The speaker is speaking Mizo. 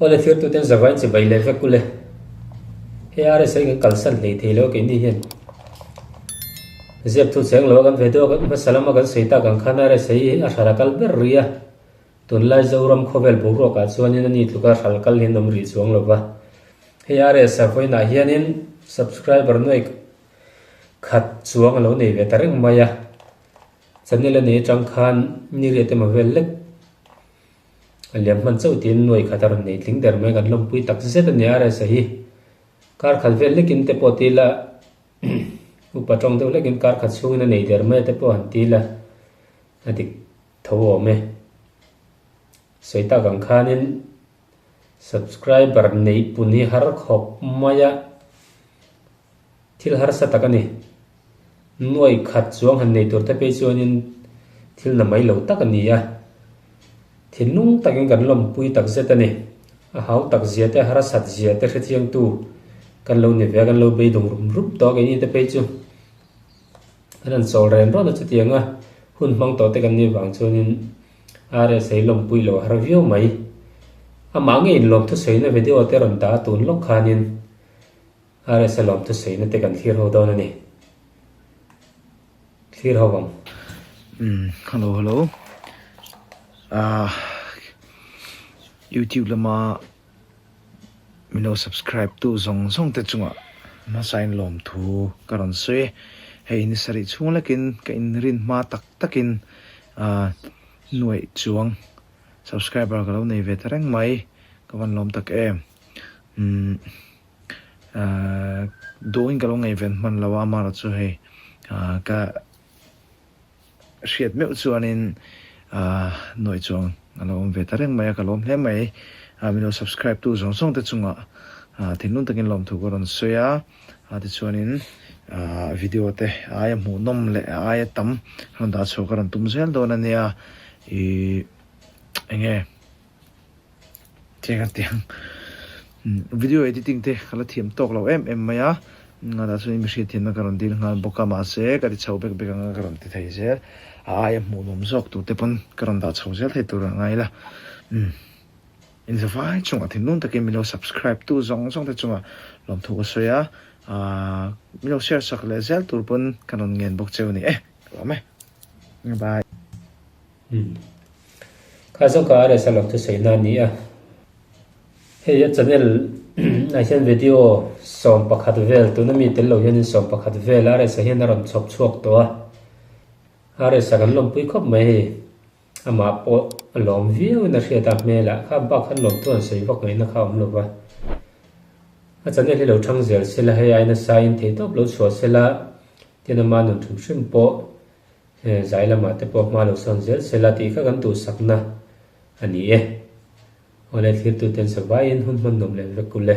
Awle thirtuten zavain chibai leh vek ule. Hei RSA kan kalsan hlei thei lo keini hian zep thu cheng lo a kan ve deuh a, hmasa lama kan sawi tak ang khan RSA hi a hral a kal ber rih a, tunlai Zoram khawvel boruakah chuanin ani tluka hral kal hian awm rih chuang lo va. Hei RSA vawiinah hianin subscriber nuai khat chuang a lo nei ve ta reng mai a, channel a nei atang khan ni riat emaw vel lek A liam hman chauh tiin nuai khat a rawn nei tling der mai kan lawmpui tak zet a ni a rsa hi kar khat vel lekin te pawh ti ila upa tawng deuh lekin kar khat chhungin a nei der mai a te pawh han ti ila a dik tho awm e sawi tak ang khanin subscriber neih pun hi har khawp mai a Thil harsa tak a ni. Nuai khat chuang han nei tur te phei chuanin thil na mai lo tak a ni a. Thinlung takin kan lawmpui tak zet a ni. A hau tak zia te, harsat zia te hrechiangtu kan lo ni ve a, kan lo beidawng rum rup tawh a keini te phei chu. Kan han chawl ren rawn a chutiang a, hun hmang tawh te kan nih vang chuanin RSA lawmpui lo a har viau mai. Amah ngeiin lawmthusawina video te rawn dah a tun lawk khanin RSA lawmthu sawiina te kan thlir ho dawn a ni. Thlir ho ang. Umm hello hello ah youtube lama mino subscribe tu zawng zawng te chungah hmasain lawmthu ka rawn sawi hei ni sarih chhung lekin ka inrin hma tak takin ah nuaih chuang subscriber ka lo nei ve ta reng mai ka van lawm tak em umm. Ahh duhin ka lo ngaihven hman lo a, amaherawh chu hei ahh ka hriat meuh chuanin ahh nuaih chuang a lo awm ve ta reng mai a, ka lawm hle mai. Ahh min lo subscribe tu zawng zawng te chungah ahh thinlung takin lawmthu ka rawn sawi a, ah tichuanin ahh video te aia hmuhnawm leh aia tam rawn dah chhuah ka rawn tum zel dawn a nia, ihh eng nge. Tiang a tiang video editing te ka la thiam tawk lo em em mai a tah chuan mi hriat thiamna ka rawn dil nghal bawk a mahse ka ti chho bek bek anga ka rawn ti thei zel a aia hmuhnawm zawk tur te pawn ka rawn dah chho zel thei tur a ngai la umm in zavai chungah thinlung takin min lo subscribe tu zawng zawng te chungah lawmthu ka sawi a ahh min lo share sak leh zel tur pawn ka rawn ngen bawk cheu a ni e ka lawm e bye. Umm. Kha zawk a RSA lo thusawi na a ni a. Hei a channel ah hian video 11 vel tuna mi tel lo hianin 11 vel RSA hian a rawn chhawp chhuak tawh a. RSA kan lawmpui khawp mai hei. Amah pawh a lawm viau in a hriat a hmelah kha bak khan lawmtu an sawi vak ngaihna kha a awm lo va. A channel hi lo thang zel sela hei ai nasa in theihtawp lo chhuah sela tin ama nun hrim hrim pawh He zai lamah te pawh hma lo sawn zel sela tih kha kan duhsakna a ni e. Awle thlirtuten savaiin hun hman nuam leh vek u le.